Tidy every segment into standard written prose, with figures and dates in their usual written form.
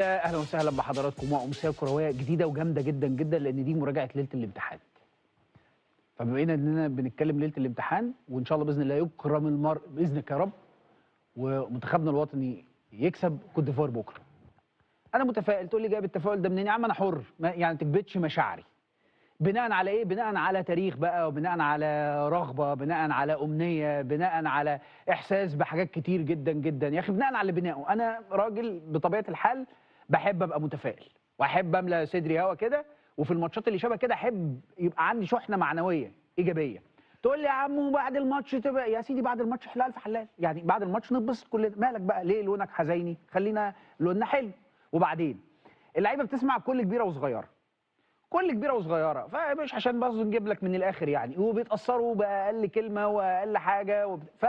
اهلا وسهلا بحضراتكم وامسيه كروية جديدة وجامده جدا جدا، لان دي مراجعه ليلة الامتحان. فبما اننا بنتكلم ليلة الامتحان، وان شاء الله باذن الله يكرم المرء باذنك يا رب ومنتخبنا الوطني يكسب كوت ديفوار بكره. انا متفائل. تقول لي جايب التفاؤل ده منين يا عم؟ انا حر، يعني تكبتش مشاعري. بناء على ايه؟ بناء على تاريخ بقى، وبناء على رغبة، بناء على امنية، بناء على احساس بحاجات كتير جدا جدا يا اخي، بناء على اللي بناءه. انا راجل بطبيعة الحال بحب ابقى متفائل، واحب املى صدري هوا كده، وفي الماتشات اللي شبه كده احب يبقى عندي شحنه معنوية ايجابية. تقول لي يا عم وبعد الماتش تبقى يا سيدي، بعد الماتش حلال في حلال، يعني بعد الماتش نتبسط كلنا. مالك بقى ليه لونك حزيني؟ خلينا لوننا حلو. وبعدين اللعيبة بتسمع كل كبيرة وصغيره، كل كبيرة وصغيره، فمش عشان بس نجيب لك من الاخر يعني، وبيتاثروا باقل كلمة واقل حاجة ف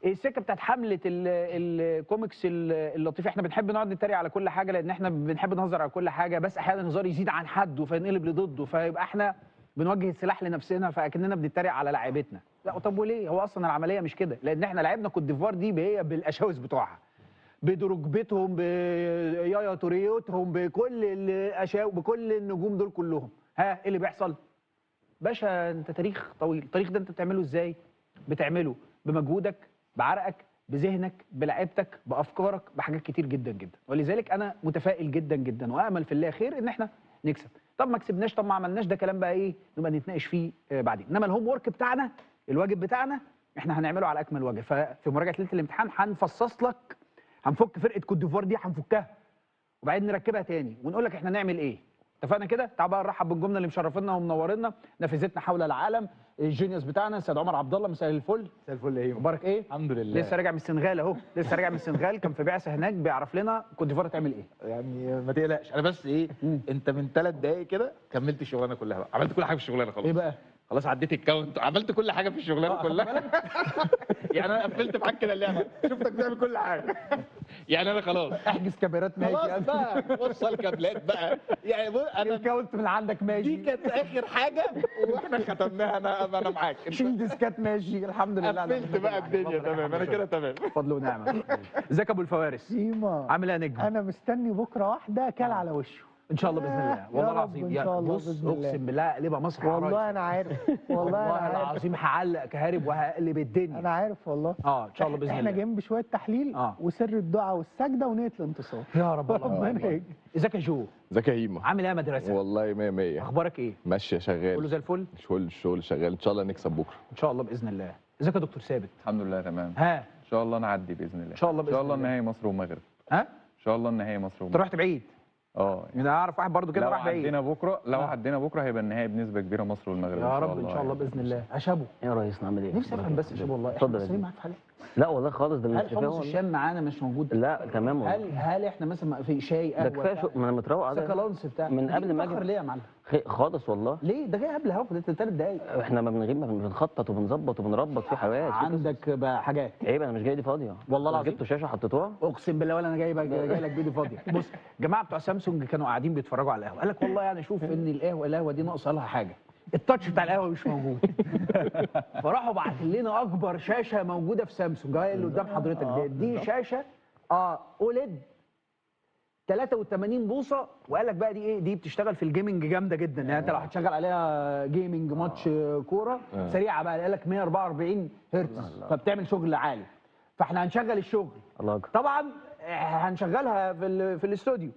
السكة بتاعت حمله الكوميكس اللطيفة، احنا بنحب نقعد نتريق على كل حاجة لان احنا بنحب نهزر على كل حاجة، بس احيانا الهزار يزيد عن حده فينقلب لضده، فيبقى احنا بنوجه السلاح لنفسنا فاكننا بنتريق على لعيبتنا. لا طب وليه؟ هو اصلا العملية مش كده، لان احنا لعبنا كوت ديفوار دي هي بالاشاوس بتوعها، بدرجبتهم، بيايا توريوتهم، بكل الاشاو، بكل النجوم دول كلهم. ها ايه اللي بيحصل؟ باشا انت تاريخ طويل، التاريخ ده انت بتعمله ازاي؟ بتعمله بمجهودك، بعرقك، بذهنك، بلعبتك، بافكارك، بحاجات كتير جدا جدا. ولذلك انا متفائل جدا جدا وامل في الله خير ان احنا نكسب. طب ما كسبناش، طب ما عملناش، ده كلام بقى ايه نبقى نتناقش فيه بعدين. انما ال homework بتاعنا، الواجب بتاعنا، احنا هنعمله على اكمل وجه. ففي مراجعه ليلة الامتحان هنفصص لك، هنفك فرقه كوت ديفوار دي، هنفكها وبعدين نركبها تاني ونقول لك احنا نعمل ايه. اتفقنا كده؟ تعال بقى نرحب بالجملة اللي مشرفنا ومنورنا، نافذتنا حول العالم، ال genius بتاعنا سيد عمر عبد الله. مساء الفل. مساء الفل يا هيما، مبارك. ايه؟ الحمد لله. لسه راجع من السنغال اهو، لسه راجع من السنغال، كان في بعثه هناك، بيعرف لنا كوت ديفوار تعمل ايه. يعني ما تقلقش، انا بس ايه، انت من 3 دقايق كده كملت الشغلانة كلها بقى، عملت كل حاجة في الشغلانة خلاص. ايه بقى؟ خلاص عديت ال count، عملت كل حاجة في الشغلانة كلها. يعني انا قفلت معاك كده اللعبة، شفتك بتعمل كل حاجة. يعني انا خلاص احجز كاميرات ماشي، خلاص بقى وصل كابلات بقى، يعني انا ال count من عندك ماشي، دي كانت اخر حاجة واحنا ختمناها. انا معاك، شيل ديسكات ماشي، الحمد لله. قفلت بقى الدنيا تمام، انا كده تمام، فضل ونعمه. ازيك يا ابو الفوارس؟ عامل ايه يا نجم؟ انا مستني بكره واحدة كل على وشه ان شاء الله باذن الله. والله العظيم ان شاء الله. بص اقسم بالله اقلبها مصر والله انا عارف، والله العظيم هعلق كهارب وهقلب الدنيا، انا عارف والله. ان شاء الله باذن الله. احنا جايين بشوية تحليل وسر الدعاء والسجده ونيه الانتصار يا رب. الله. ازيك يا جو؟ ازيك يا هيما؟ عامل ايه يا مدرسه؟ والله 100 100. اخبارك ايه؟ ماشية، شغال، كله زي الفل؟ الشغل شغال، ان شاء الله نكسب بكره ان شاء الله باذن الله. ازيك يا دكتور ثابت؟ الحمد لله تمام. ها ان شاء الله نعدي باذن الله. ان شاء الله باذن الله. ان شاء الله النهائي مصر ومغرب. ها؟ ان شاء الله النهائي مصر ومغرب. انت رحت بعيد. يعني انا اعرف واحد برضو كده راح بعيد. لو عدينا بكره، لو عدينا بكره هيبقى النهائي بنسبة كبيرة مصر والمغرب يا رب ان شاء الله باذن الله. اشابو يا ريس نعمل ايه؟ نفسي افهم بس يا شابو والله، اتفضل. احنا معاك في حاجة؟ لا والله خالص، ده هل حمص الشام معانا مش موجود؟ لا تمام والله. هل احنا مثلا في شاي قهوة؟ ده كفاية شو ما انا متروق على سكالانس بتاع من قبل ما اجي. ليه يا معلم؟ خالص والله. ليه؟ ده جاي قبل اهو 3 دقايق. احنا ما بنغيب، بنخطط وبنظبط وبنربط في حاجات عندك بقى حاجات. عيب انا مش جاي دي فاضية والله العظيم. جبتوا شاشة حطيتوها؟ اقسم بالله ولا انا جاي لك بيدي فاضية. بص جماعة بتوع سامسونج كانوا قاعدين بيتفرجوا على القهوة، قال لك والله يعني شوف ان القهوة دي ناقصه لها حاجة، ال touch بتاع القهوة مش موجود. فراحوا بعت لنا اكبر شاشة موجودة في سامسونج، هي اللي قدام حضرتك دي شاشة OLED 83 بوصه، وقال لك بقى دي ايه؟ دي بتشتغل في ال gaming جامدة جدا، يعني انت لو هتشغل عليها gaming ماتش كورة سريعة بقى، قال لك 144 هرتز، فبتعمل شغل عالي. فاحنا هنشغل الشغل الله أكبر. طبعا هنشغلها في الاستوديو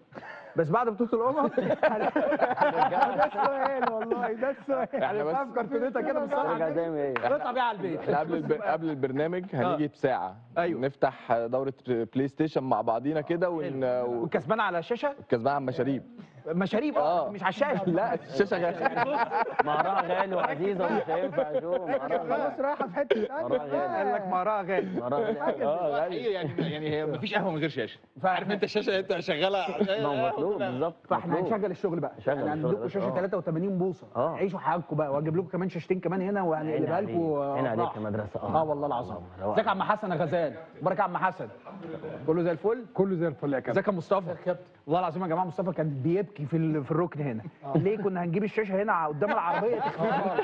بس بعد بطوله الامم. ده السؤال والله، ده السؤال. احنا بس في كرتونتها كده بالصلاة زي ما هي، نطلع بيها على البيت. احنا قبل البرنامج هنيجي بساعة. ايوه نفتح دوره بلاي ستيشن مع بعضينا كده والكسبان على الشاشة، الكسبان على المشاريب. مشاريب مش على الشاشة. لا الشاشة غالية، مهرها غالي وعزيزه ومش هينفع يا جو. خلاص رايحة في حتة ثانية. قال لك مهرها غالي، مهرها غالي. يعني هي مفيش قهوة من غير شاشة، عارف انت الشاشة انت شغالة. ما هو مطلوب بالظبط. فاحنا هنشغل الشغل بقى، يعني عندكم شاشة 83 بوصه، عيشوا حياتكم بقى، واجيب لكم كمان شاشتين كمان هنا وهنقلبها لكم. عين عليك يا مدرسه. والله العظيم. ازيك يا عم حسن يا غزال؟ مبارك يا عم حسن. كله زي الفل؟ كله زي الفل يا كابتن. ازيك يا مصطفى؟ والله العظيم يا جماعة مصطفى كان بيبكي في الركن هنا. ليه كنا هنجيب الشاشة هنا قدام العربية تخفيه خالص.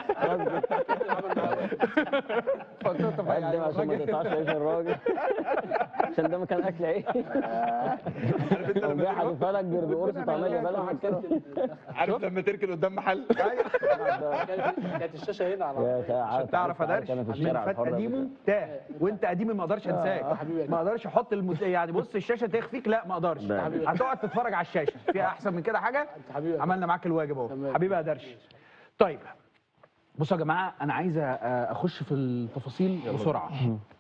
قدم عشان ما تقطعش عيش الراجل، عشان ده مكان اكل عيش. جاي حاططها لك بقرص طعميه بالك كده. عارف لما تركن قدام محل كانت الشاشة هنا على عشان تعرف ادرش من فات قديمة تاه، وانت قديمي ما اقدرش انساك، ما اقدرش احط يعني بص الشاشة تخفيك، لا ما اقدرش، هتقعد تتفرج على الشاشة. في احسن من كده حاجة؟ عملنا معاك الواجب اهو حبيبي يا درش. طيب بصوا يا جماعة، انا عايز اخش في التفاصيل بسرعة،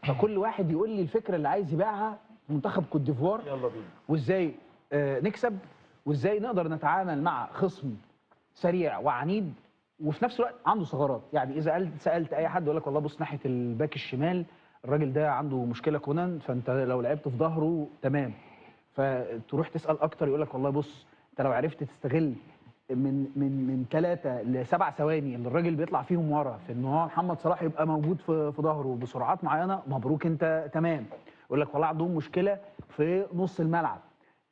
فكل واحد يقول لي الفكرة اللي عايز يبيعها منتخب كوت ديفوار، يلا بينا، وازاي نكسب، وازاي نقدر نتعامل مع خصم سريع وعنيد وفي نفس الوقت عنده ثغرات. يعني اذا سالت اي حد يقول لك والله بص ناحية الباك الشمال الراجل ده عنده مشكلة كونان، فانت لو لعبت في ظهره تمام. فتروح تسال اكتر يقول لك والله بص انت لو عرفت تستغل من من من 3 ل 7 ثواني اللي الراجل بيطلع فيهم ورا، في ان هو محمد صلاح يبقى موجود في ظهره بسرعات معينة، مبروك انت تمام. يقول لك والله عندهم مشكلة في نص الملعب،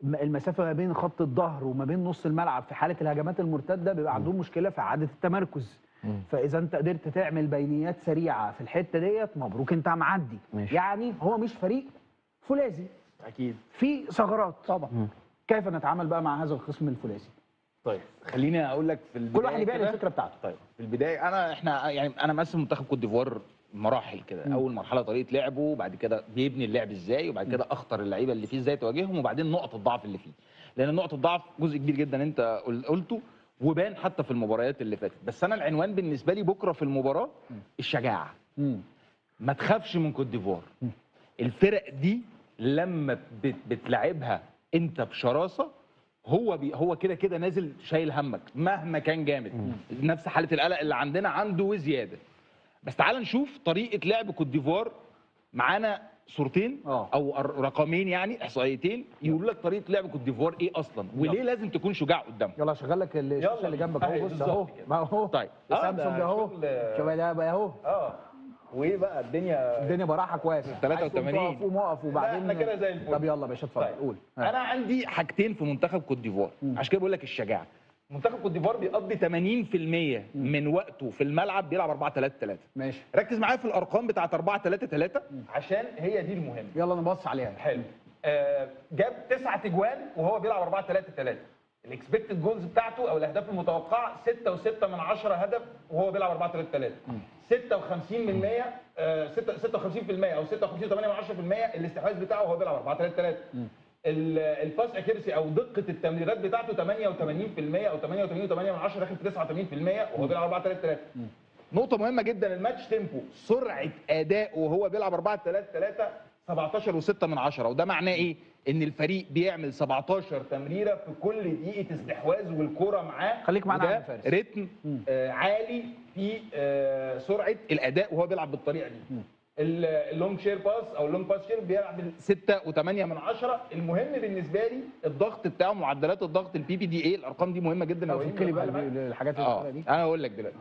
المسافة ما بين خط الظهر وما بين نص الملعب في حاله الهجمات المرتدة بيبقى عندهم مشكلة في عادة التمركز. فاذا انت قدرت تعمل بينيات سريعة في الحتة ديت مبروك انت معدي. يعني هو مش فريق فولاذي، اكيد في ثغرات طبعا. كيف نتعامل بقى مع هذا الخصم الفولاذي؟ طيب خليني اقول لك في البداية، كل واحد يبيع الفكرة بتاعته. طيب في البداية انا مقسم منتخب كوت ديفوار مراحل كده. اول مرحلة طريقه لعبه، وبعد كده بيبني اللعب ازاي، وبعد كده اخطر اللعيبة اللي فيه ازاي تواجههم، وبعدين نقط الضعف اللي فيه، لان نقط الضعف جزء كبير جدا انت قلته وبان حتى في المباريات اللي فاتت. بس انا العنوان بالنسبة لي بكره في المباراة الشجاعة. ما تخافش من كوت ديفوار. الفرق دي لما بتلعبها انت بشراسة، هو كده كده نازل شايل همك مهما كان جامد. نفس حاله القلق اللي عندنا عنده وزيادة. بس تعال نشوف طريقه لعب كوت ديفوار. معانا صورتين او رقمين، يعني احصائيتين يقولوا لك طريقه لعب كوت ديفوار ايه اصلا، وليه لازم تكون شجاع قدامه. يلا شغل لك الشاشة اللي جنبك اهو، بص اهو، ما اهو. طيب سامسونج اهو، شوف ده بقى اهو. وايه بقى الدنيا براحة كويس. 83 قوم اقف وبعدين احنا كده زي الفل. طب يلا يا باشا اتفضل. طيب. قول. انا عندي حاجتين في منتخب كوت ديفوار، عشان كده بقول لك الشجاعة. منتخب كوت ديفوار بيقضي 80% من وقته في الملعب بيلعب 4-3-3. ماشي، ركز معايا في الارقام بتاعت 4-3-3 عشان هي دي المهمة. يلا نبص عليها. حلو. جاب 9 اجوان وهو بيلعب 4-3-3. ال expected goals بتاعته او الاهداف المتوقعة 6.6 هدف وهو بيلعب 4-3-3. 56% 56% او 56.8% الاستحواذ بتاعه وهو بيلعب 4-3-3. ال pass accuracy او دقه التمريرات بتاعته 88% او 88.8 داخل في 89% وهو بيلعب 4-3-3. نقطة مهمة جدا، ال match tempo، سرعة اداء وهو بيلعب 4-3-3 17.6، وده معناه ايه؟ ان الفريق بيعمل 17 تمريره في كل دقيقة استحواذ والكوره معاه. خليك معانا يا فارس. رتم عالي في سرعة الاداء وهو بيلعب بالطريقة دي. ال long share pass او ال long pass share بيلعب 6.8. المهم بالنسبة لي الضغط بتاعه، معدلات الضغط، ال PPDA، الارقام دي مهمة جدا. فك لي بقى الحاجات اللي دي. انا هقول لك دلوقتي.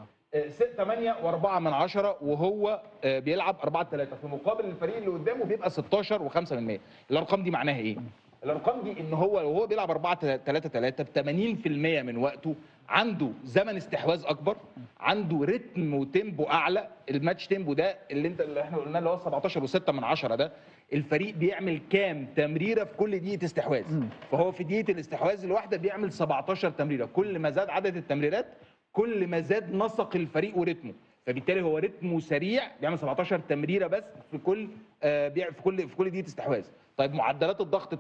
8.4 وهو بيلعب 4-3، في مقابل الفريق اللي قدامه بيبقى 16.5%. الارقام دي معناها ايه؟ الارقام دي ان هو وهو بيلعب 4-3-3 ب 80% من وقته عنده زمن استحواذ اكبر، عنده رتم و tempo اعلى. ال match tempo ده اللي احنا قلناه اللي هو 17.6 ده، الفريق بيعمل كام تمريره في كل دقيقة استحواذ. فهو في دقيقة الاستحواذ الواحدة بيعمل 17 تمريره. كل ما زاد عدد التمريرات كل ما زاد نسق الفريق ورتمه، فبالتالي هو رتمه سريع، بيعمل 17 تمريره بس في كل في كل دقيقة استحواذ. طيب معدلات الضغط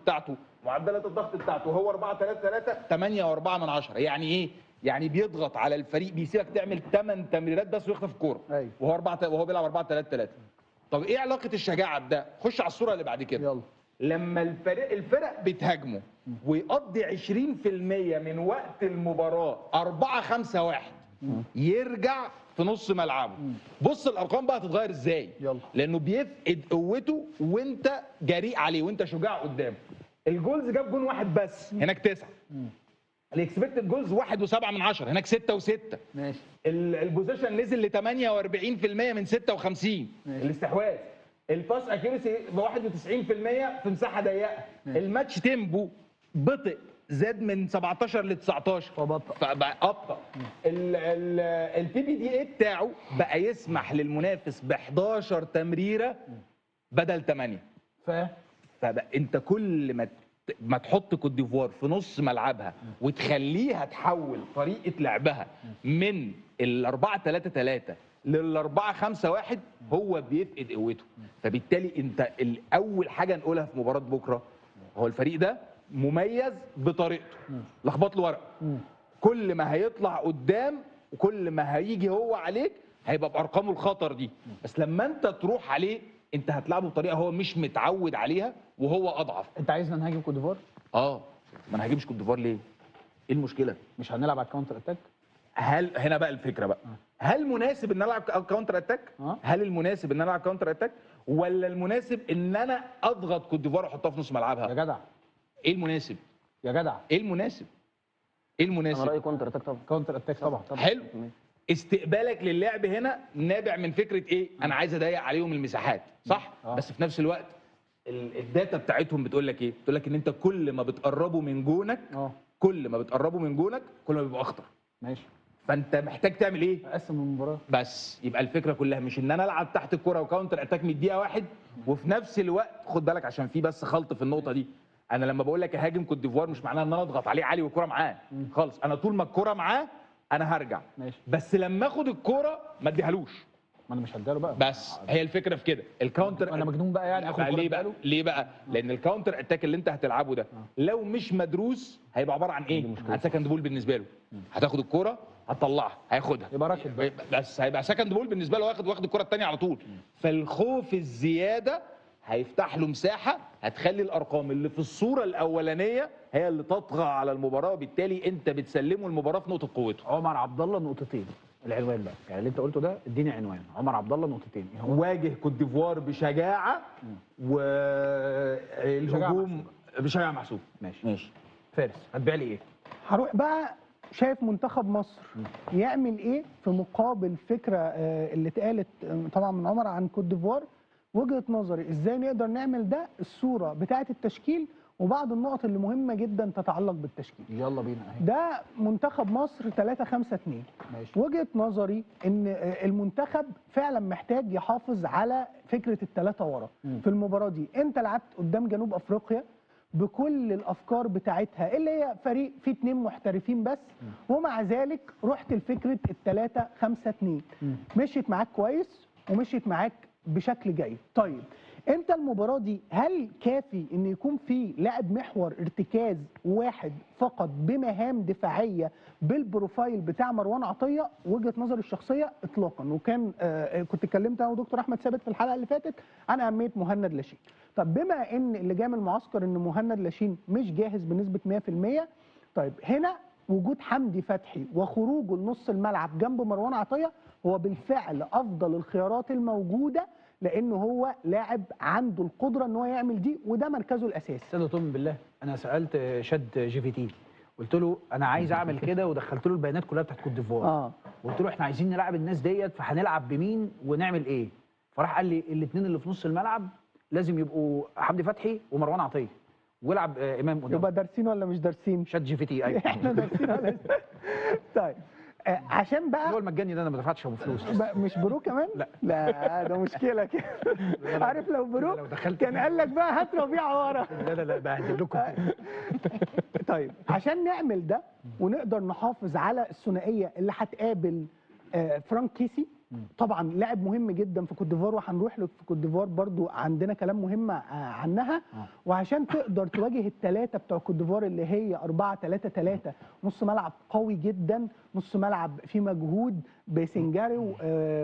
بتاعته، هو 4-3-3 8.4. يعني ايه؟ يعني بيضغط على الفريق، بيسيبك تعمل 8 تمريرات بس ويخطف الكورة. أيوة. وهو بيلعب 4-3-3. طب ايه علاقة الشجاعة بده؟ خش على الصورة اللي بعد كده. يلا. لما الفرق بتهاجمه ويقضي 20% من وقت المباراة 4-5-1 يرجع في نص ملعبه. بص الارقام بقى هتتغير ازاي. يلا. لانه بيفقد قوته وانت جريء عليه وانت شجاع قدامه. ال goals جاب جون واحد بس، هناك 9. ال expected goals 1.7، هناك 6.6. ماشي. ال possession نزل ل 48% من 56. ماشي. الاستحواذ، ال pass accuracy ب 91% في مساحة ضيقه. ال match tempo بطئ زاد من 17 ل 19، فبقى ابطا. ال PPDA بتاعه بقى يسمح للمنافس ب 11 تمريره بدل 8. فبقى انت كل ما تحط كوت ديفوار في نص ملعبها وتخليها تحول طريقه لعبها من ال 4-3-3 لل 4-5-1، هو بيفقد قوته. فبالتالي انت اول حاجة نقولها في مباراة بكره، هو الفريق ده مميز بطريقته، لخبط له ورق، كل ما هيطلع قدام وكل ما هيجي هو عليك هيبقى بارقامه الخطر دي، بس لما انت تروح عليه انت هتلعبه بطريقة هو مش متعود عليها وهو اضعف. انت عايزنا نهاجم كوت ديفوار؟ ما انا هاجمش كوت ديفوار ليه؟ ايه المشكلة؟ مش هنلعب على ال counter attack؟ هل هنا بقى الفكرة بقى، هل مناسب ان العب counter attack؟ هل المناسب ان العب counter attack ولا المناسب ان انا اضغط كوت ديفوار واحطها في نص ملعبها؟ يا جدع ايه المناسب؟ يا جدع ايه المناسب؟ ايه المناسب؟ انا رايي counter attack طبعا. counter attack طبعا. حلو. استقبالك للعب هنا نابع من فكرة ايه؟ انا عايز اضيق عليهم المساحات، صح؟ بس في نفس الوقت ال data بتاعتهم بتقول لك ايه؟ بتقول لك ان انت كل ما بتقربه من جونك، كل ما بتقربه من جونك كل ما بيبقى اخطر. ماشي. فانت محتاج تعمل ايه؟ اقسم المباراة. بس يبقى الفكرة كلها مش ان انا العب تحت الكره و counter attack من الدقيقة 1، وفي نفس الوقت خد بالك عشان في بس خلط في النقطة دي. انا لما بقول لك اهاجم كوت ديفوار مش معناها ان انا اضغط عليه عالي والكره معاه خالص، انا طول ما الكره معاه انا هرجع. ماشي. بس لما اخد الكورة ما اديهالوش. ما انا مش هديها بقى. بس هي الفكرة في كده. ال counter انا مجنون بقى يعني اخد ليه بقى؟ ليه بقى؟ لان ال counter attack اللي انت هتلعبه ده لو مش مدروس هيبقى عبارة عن ايه؟ عن second ball بالنسبة له. هتاخد الكورة هتطلعها هياخدها، يبقى راكب، بس هيبقى second ball بالنسبة له، واخد الكورة الثانية على طول. فالخوف الزيادة هيفتح له مساحة هتخلي الارقام اللي في الصورة الاولانية هي اللي تطغى على المباراة، وبالتالي انت بتسلمه المباراة في نقطة قوته. عمر عبد الله نقطتين، العنوان بقى يعني اللي انت قلته ده اديني عنوان. عمر عبد الله نقطتين، واجه كوت ديفوار بشجاعة والهجوم بشجاعة محسوب. ماشي ماشي. فارس هتبيع لي ايه؟ هروح بقى شايف منتخب مصر يعمل ايه في مقابل فكرة اللي اتقالت طبعا من عمر عن كوت ديفوار. وجهه نظري ازاي نقدر نعمل ده، الصورة بتاعه التشكيل وبعض النقط اللي مهمة جدا تتعلق بالتشكيل. يلا بينا اهي. ده منتخب مصر 3-5-2. ماشي. وجهه نظري ان المنتخب فعلا محتاج يحافظ على فكرة الثلاثة ورا في المباراة دي. انت لعبت قدام جنوب افريقيا بكل الافكار بتاعتها اللي هي فريق فيه 2 محترفين بس، ومع ذلك رحت لفكرة 3-5-2. مشيت معاك كويس ومشيت معاك بشكل جيد. طيب انت المباراة دي هل كافي ان يكون في لاعب محور ارتكاز واحد فقط بمهام دفاعية بال profile بتاع مروان عطيه؟ وجهه نظري الشخصية اطلاقا. وكان كنت اتكلمت انا ودكتور احمد ثابت في الحلقة اللي فاتت عن اهمية مهند لاشين. طب بما ان اللي جاي من المعسكر ان مهند لاشين مش جاهز بنسبة 100%، طيب هنا وجود حمدي فتحي وخروجه لنص الملعب جنب مروان عطيه هو بالفعل افضل الخيارات الموجودة، لانه هو لاعب عنده القدرة ان هو يعمل دي وده مركزه الاساسي. استاذ تؤمن بالله انا سالت ChatGPT قلت له انا عايز اعمل كده، ودخلت له البيانات كلها بتاعت كوت ديفوار. وقلت له احنا عايزين نلعب الناس ديت، فهنلعب بمين ونعمل ايه؟ فراح قال لي الاثنين اللي في نص الملعب لازم يبقوا حمدي فتحي ومروان عطية، والعب امام قدام. يبقى دارسين ولا مش دارسين؟ ChatGPT ايوه احنا دارسين ولا طيب عشان بقى هو المجاني ده انا ما دفعتش ابو فلوس. مش pro كمان؟ لا لا ده مشكلة كده. عارف لو pro كان قال لك بقى هات ربيعة ورا. لا لا لا بهدل لكم. طيب عشان نعمل ده ونقدر نحافظ على الثنائية اللي هتقابل فرانك كيسي، طبعا لاعب مهم جدا في كوت ديفوار وهنروح له في كوت ديفوار برضو عندنا كلام مهم عنها. وعشان تقدر تواجه الثلاثة بتوع كوت ديفوار اللي هي 4-3-3، نص ملعب قوي جدا، نص ملعب فيه مجهود بسنجاري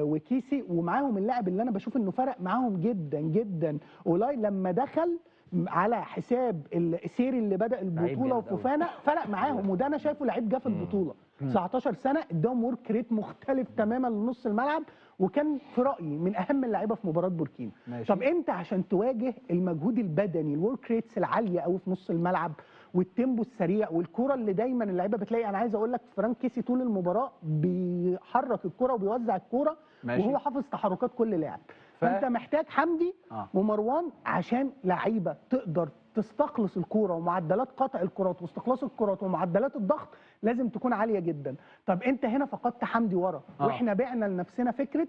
وكيسي، ومعاهم اللاعب اللي انا بشوف انه فرق معاهم جدا جدا اولاي لما دخل على حساب السيري اللي بدأ البطولة وفوفانا، فرق معاهم. وده انا شايفه لعيب جه في البطولة 19 سنة، اداهم work rate مختلف تماما لنص الملعب، وكان في رايي من اهم اللعيبة في مباراة بوركينا. طب انت عشان تواجه المجهود البدني ال work rates العالية قوي في نص الملعب وال tempo السريع والكره اللي دايما اللعيبة بتلاقي، انا عايز اقول لك فرانك كيسي طول المباراة بيحرك الكره وبيوزع الكره وهو حافظ تحركات كل لاعب. فانت محتاج حمدي ومروان عشان لعيبة تقدر تستخلص الكورة، ومعدلات قطع الكرات واستخلاص الكرات ومعدلات الضغط لازم تكون عالية جدا. طب انت هنا فقدت حمدي ورا، واحنا بعنا لنفسنا فكرة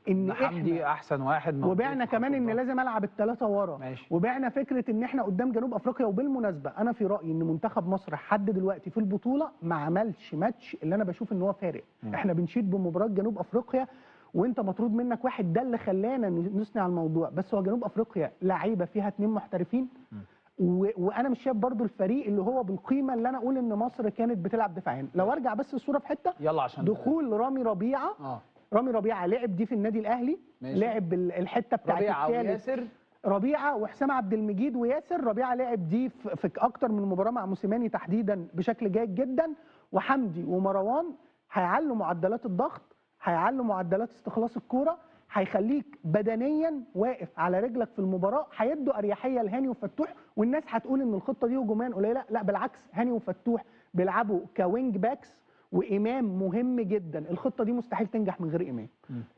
ان حمدي احسن واحد موجود، وبعنا كمان ان لازم العب الثلاثة ورا، ماشي. وبعنا فكرة ان احنا قدام جنوب افريقيا. وبالمناسبة انا في رايي ان منتخب مصر لحد دلوقتي في البطولة ما عملش ماتش اللي انا بشوف ان هو فارق. احنا بنشيد بمباراة جنوب افريقيا وانت مطرود منك واحد، ده اللي خلانا نثني على الموضوع. بس هو جنوب افريقيا لعيبة فيها 2 محترفين، وانا مش شايف برضو الفريق اللي هو بالقيمة اللي انا اقول ان مصر كانت بتلعب دفاعيا. لو ارجع بس الصورة في حتة، يلا عشان دخول رامي ربيعة. رامي ربيعة لعب دي في النادي الاهلي، ماشي. لعب الحتة بتاعت ربيعة وياسر، ربيعة وحسام عبد المجيد وياسر. ربيعة لعب دي في اكتر من مباراة مع موسيماني تحديدا بشكل جيد جدا. وحمدي ومروان هيعلوا معدلات الضغط، هيعلوا معدلات استخلاص الكورة، هيخليك بدنيا واقف على رجلك في المباراة، هيدوا اريحية لهاني وفتوح. والناس هتقول ان الخطة دي هجوميا قليله، لا بالعكس، هاني وفتوح بيلعبوا ك wing backs، وامام مهم جدا. الخطة دي مستحيل تنجح من غير امام،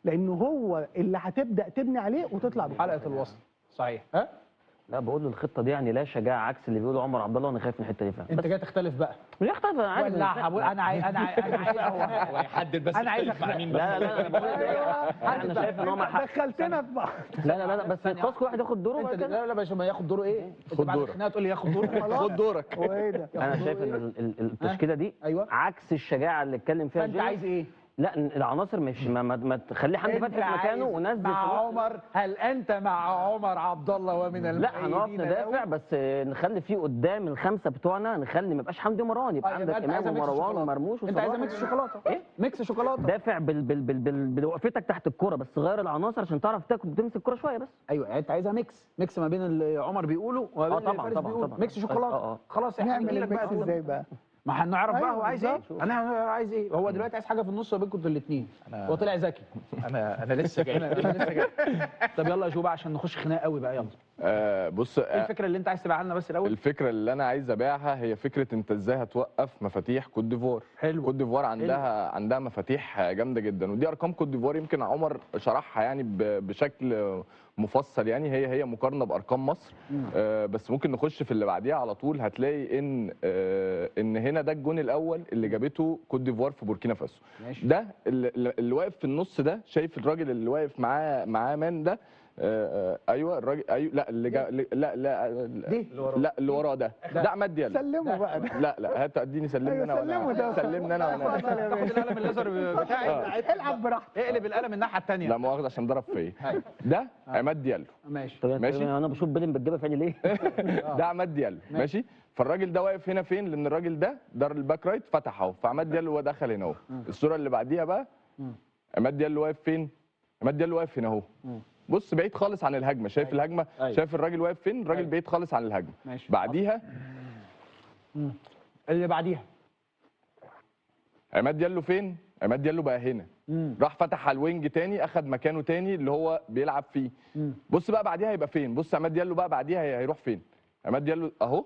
لانه هو اللي هتبدا تبني عليه وتطلع بيه. حلقة الوصل صحيح. ها لا بقول له الخطة دي يعني لا شجاعة، عكس اللي بيقوله عمر عبد الله، وانا خايف من الحتة دي فعلا. انت جاي تختلف بقى؟ مش اختلف، انا عايز ولا انا عايز هو يحدد بس انا عايز مع مين بس. لا لا لا انا شايف ان هو مع حق. دخلتنا في بعض. لا لا لا بس خلاص كل واحد ياخد دوره. لا لا باشا، ما ياخد دوره ايه؟ خد دورك. تقول لي ياخد دوره، خد دورك. هو ايه ده؟ انا شايف ان التشكيلة دي عكس الشجاعة اللي اتكلم فيها. انت عايز ايه؟ لا العناصر مش ما تخلي حمدي فتحي في مكانه ونزل مع عمر. هل انت مع عمر عبد الله ومن المؤيدين؟ لا هنقف ندافع، بس نخلي فيه قدام الخمسة بتوعنا، نخلي ما يبقاش حمدي ومروان، يبقى عندك امام ومروان ومرموش. انت عايز mix شوكولاتة؟ ايه mix شوكولاتة؟ دافع بوقفتك تحت الكورة، بس غير العناصر عشان تعرف تاكل تمسك الكورة شوية بس. ايوه يعني انت عايزها mix ما بين اللي عمر بيقوله وما بين اللي فارس بيقوله. mix شوكولاتة. خلاص احنا نعمل ال mix ازاي بقى؟ ما هنعرف بقى هو عايز ايه. انا عايز ايه؟ هو دلوقتي عايز حاجة في النص ما بينكم انتوا الاثنين. هو طلع ذكي. انا لسه جاي. انا لسه جاي. طب يلا يا جو بقى عشان نخش خناقه قوي بقى. يلا بص، ايه الفكرة اللي انت عايز تبيعها لنا بس الاول؟ الفكرة اللي انا عايز ابيعها هي فكرة انت ازاي هتوقف مفاتيح كوت ديفوار. حلو. كوت ديفوار عندها مفاتيح جامدة جدا، ودي ارقام كوت ديفوار يمكن عمر شرحها يعني بشكل مفصل، يعني هي مقارنة بارقام مصر. بس ممكن نخش في اللي بعديها على طول. هتلاقي ان هنا ده الجون الاول اللي جابته كوت ديفوار في بوركينا فاسو. ده اللي واقف في النص ده، شايف الراجل اللي واقف معاه مان ده؟ ايوه الراجل، ايوه لا اللي جا لا لا لا اللي وراه ده عماد ديالو. سلمه بقى ده. لا لا هات اديني سلمني انا. سلمه ده، سلمني انا. تاخد القلم الليزر بتاعي، العب براحتك، اقلب القلم الناحية الثانية. لا مؤاخذة عشان ضرب فيا. ده عماد ديالو. ماشي ماشي. انا بشوف بيلم بتجيبها في عيني ليه؟ ده عماد ديالو ماشي. فالراجل ده واقف هنا فين؟ لان الراجل ده ال back right فتح اهو، فعماد ديالو دخل هنا اهو. الصورة اللي بعديها بقى عماد ديالو واقف فين؟ عماد ديالو واقف هنا اهو. بص بعيد خالص عن الهجمة، شايف الهجمة؟ أيوة. شايف الراجل واقف فين؟ الراجل أيوة. بعيد خالص عن الهجمة. ماشي. بعديها اللي بعديها عماد ديالو فين؟ عماد ديالو بقى هنا. راح فتح على ال wing تاني، اخد مكانه تاني اللي هو بيلعب فيه. بص بقى بعديها هيبقى فين؟ بص عماد ديالو بقى بعديها هيروح فين؟ عماد ديالو اهو،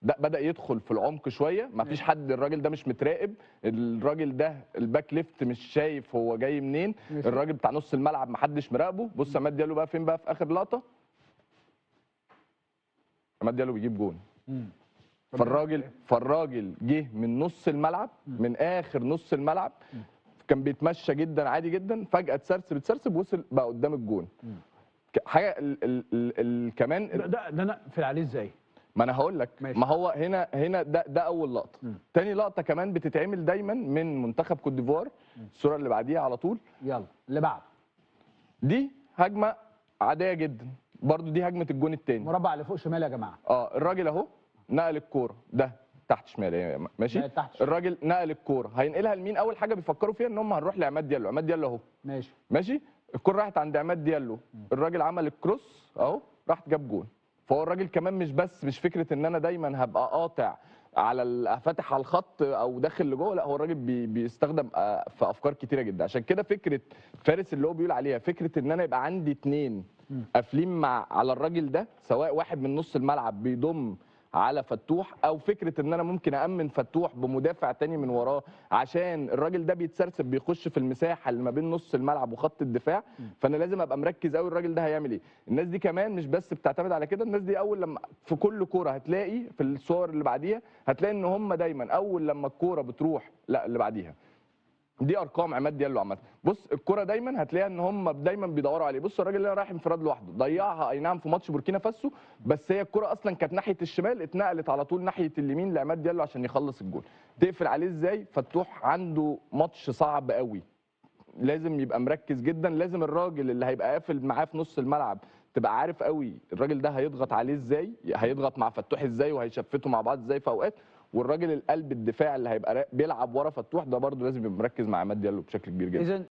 ده بدأ يدخل في العمق شوية، مفيش حد، الراجل ده مش متراقب، الراجل ده ال back left مش شايف هو جاي منين، الراجل بتاع نص الملعب محدش مراقبة. بص عماد ديالو بقى فين بقى في اخر لقطة؟ عماد ديالو بيجيب جون. فالراجل جه من نص الملعب، من اخر نص الملعب، كان بيتمشى جدا عادي جدا، فجأة اتسرسب وصل بقى قدام الجون. حاجة ال كمان ده نقفل عليه ازاي؟ ما انا هقول لك. ما هو هنا ده اول لقطة. تاني لقطة كمان بتتعمل دايما من منتخب كوت ديفوار، الصورة اللي بعديها على طول. يلا اللي بعد. دي هجمة عادية جدا برضو، دي هجمة الجون الثاني. مربع اللي فوق شمال يا جماعة. الراجل اهو نقل الكورة ده تحت شمال، ماشي. تحت شمال. الراجل نقل الكورة، هينقلها لمين؟ اول حاجة بيفكروا فيها ان هم هنروح لعماد ديالو. عماد ديالو اهو ماشي ماشي. الكورة راحت عند عماد ديالو، الراجل عمل ال cross اهو، راح جاب جون. فهو الراجل كمان مش فكرة ان انا دايما هبقى قاطع على فاتح على الخط او داخل لجوه، لا هو الراجل بيستخدم في افكار كتيرة جدا. عشان كده فكرة فارس اللي هو بيقول عليها، فكرة ان انا يبقى عندي اتنين قافلين مع على الراجل ده، سواء واحد من نص الملعب بيضم على فتوح، او فكرة ان انا ممكن امن فتوح بمدافع تاني من وراه عشان الراجل ده بيتسرسب بيخش في المساحة اللي ما بين نص الملعب وخط الدفاع، فانا لازم ابقى مركز قوي الراجل ده هيعمل ايه. الناس دي كمان مش بس بتعتمد على كده، الناس دي اول لما في كل كورة هتلاقي في الصور اللي بعديها هتلاقي ان هم دايما اول لما الكورة بتروح، لا اللي بعديها دي ارقام عماد ديالو عامة. بص الكره دايما هتلاقيها ان هم دايما بيدوروا عليه. بص الراجل اللي رايح انفراد لوحده ضيعها، اي نعم في ماتش بوركينا فاسو، بس هي الكره اصلا كانت ناحية الشمال اتنقلت على طول ناحية اليمين لعماد ديالو عشان يخلص الجول. تقفل عليه ازاي؟ فتوح عنده ماتش صعب قوي، لازم يبقى مركز جدا، لازم الراجل اللي هيبقى قافل معاه في نص الملعب تبقى عارف قوي الراجل ده هيضغط عليه ازاي، هيضغط مع فتوح ازاي، وهيشفته مع بعض ازاي في اوقات. والراجل القلب الدفاع اللي هيبقى بيلعب ورا فتوح ده برده لازم يبقى مركز مع عماد ديالو بشكل كبير جدا. اذا